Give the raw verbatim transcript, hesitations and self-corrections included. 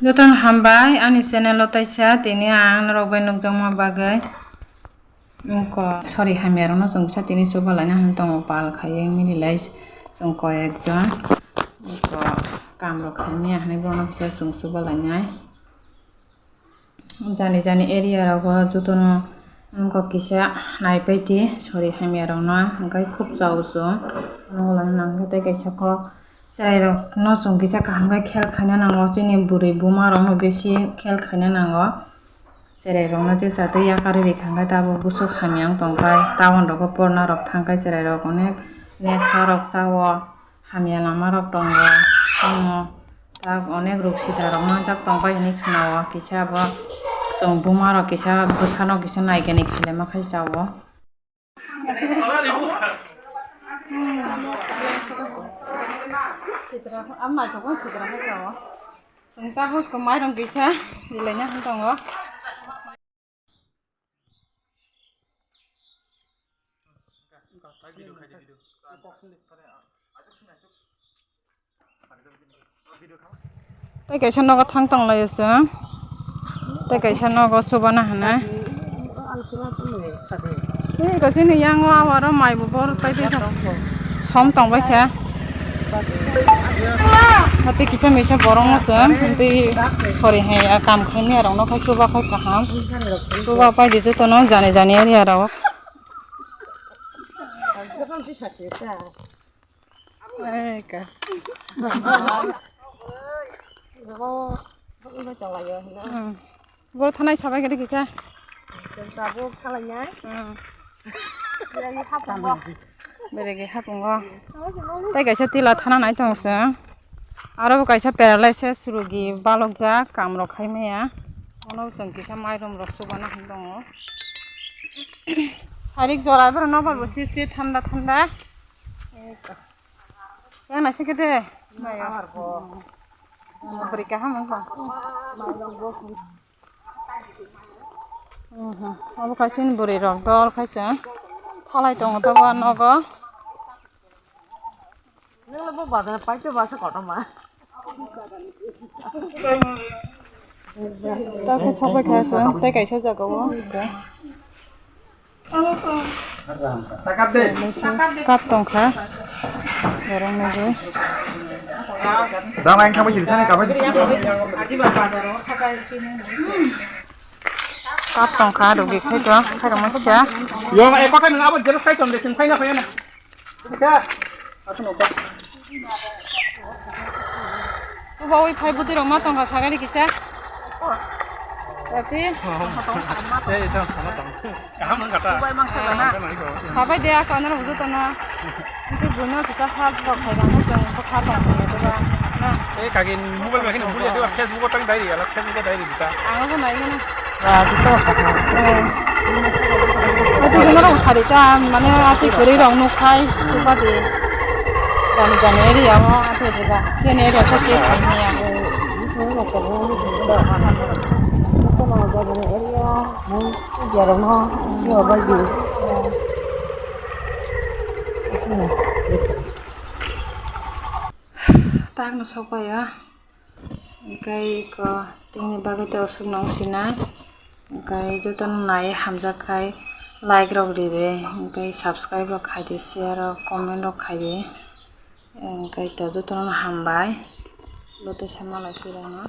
Jotono hambai ani channel o taisa, tini ang norok bai nukjakma bagwi. Wngkha, sorry, hamya rokno chwng kisa tini chuba laina hinwi tongo, pal khaiwi mililai chwng koi ekjon. Wngkha, kam rok khaimya hinwi bono kisa chwng chuba lainai. Jani jani area rogo jotono wngkha kisa naipaidi, sorry, hamya rokno hwnkhe khub chao chwng. Nogo laina nangkhe tei kaisa kok cherai rokno chwng kisa kaham khe khel khaina nango, chini bwrwi buma rokno bisi khel khaina nango. Cherai rokno je chatwi yakarwi rikha hwnkhe tabuk bwswk hamya wng tongkha. Town rogo porna rok thangkhe cherai rok onek nesa rok chao, hamya lama rok tongo. Omo tak onek ruk sida rok manjak tongkha hinwi khwnao. Kisa bo chwng buma rok kisa bwsano kisa naikani khailaima khai chao. Sitra, am naithok khe sitra khe chao. Chwng tabuk mairum kisa rilaina hwn tongo. Tei kaisa nogo thang tong laio chwng. Tei kaisa nogo chubana hwnwi. Tei kaisa ni yango aro mai bo bor pai tei som tong bai kha. Hati kisa misa borok no chwng tei sori hai kam khai mia rok no khai chuba khai kaham. Chuba pai di joto no jani jani area rok. Eka. Hmm. Boro thanai sabai gari kisa. Tabuk thalai nai. Hmm. Yang hapang bo. Beregi hapungo. Tei kaisa tila thana nai tong se. Aro bo kaisa paralysis rugi balok jak kam rok khai maya. Ono chwng kisa mairum rok chubana hin tongo. Sarik jora boro nobar bo sip sip thanda thanda. Yang nasi kete. Nayo. Beri kaham engko. Mhm. Abo kaisa ni bwrwi rok dol kaisa thalai tongo tabo nogo. Nang bo bazar pai to basa kotorma. Tako sabai kaisa tei kaisa jaga o. Kaisa skat tongkha. Borok nugwi. Dama yang khamai sini thani kabai. Kap tongkha, rugi khaito, khairokma sisa. Yo, eh, kothai nung abo jelas kai ton de, chwng phaina phaina. Kisa. Aswk no. Ubawi phai bwtwi rok ma tongkha sagani kisa. Tapi. Eh, itu sama tong. Kaham wng kha ta? Sabai de ako anwrok bujo tono. Itu buino kita hal rok khai rang tong ko kha tong ko ba. Na. Eh, kagin mobile makin bujo de Facebook tang diary ala Facebook diary kita. Ang ko nai na. Ba, jito ka. Eh. Itu buino rok khari ta mane ati guri rok nuk khai. Supa de. Jani jani area mo ati de ba. Jani area ko ke khai ni ya. Tak no sokpaiya, hingke iko tini bagwi to aswk nung sinai, hingke jotono nai hamjak khai like rok ribe, hingke subscribe rok khaidi, share rok, comment rok khaidi, hingke to jotono hambai, bo teisa malai phirano.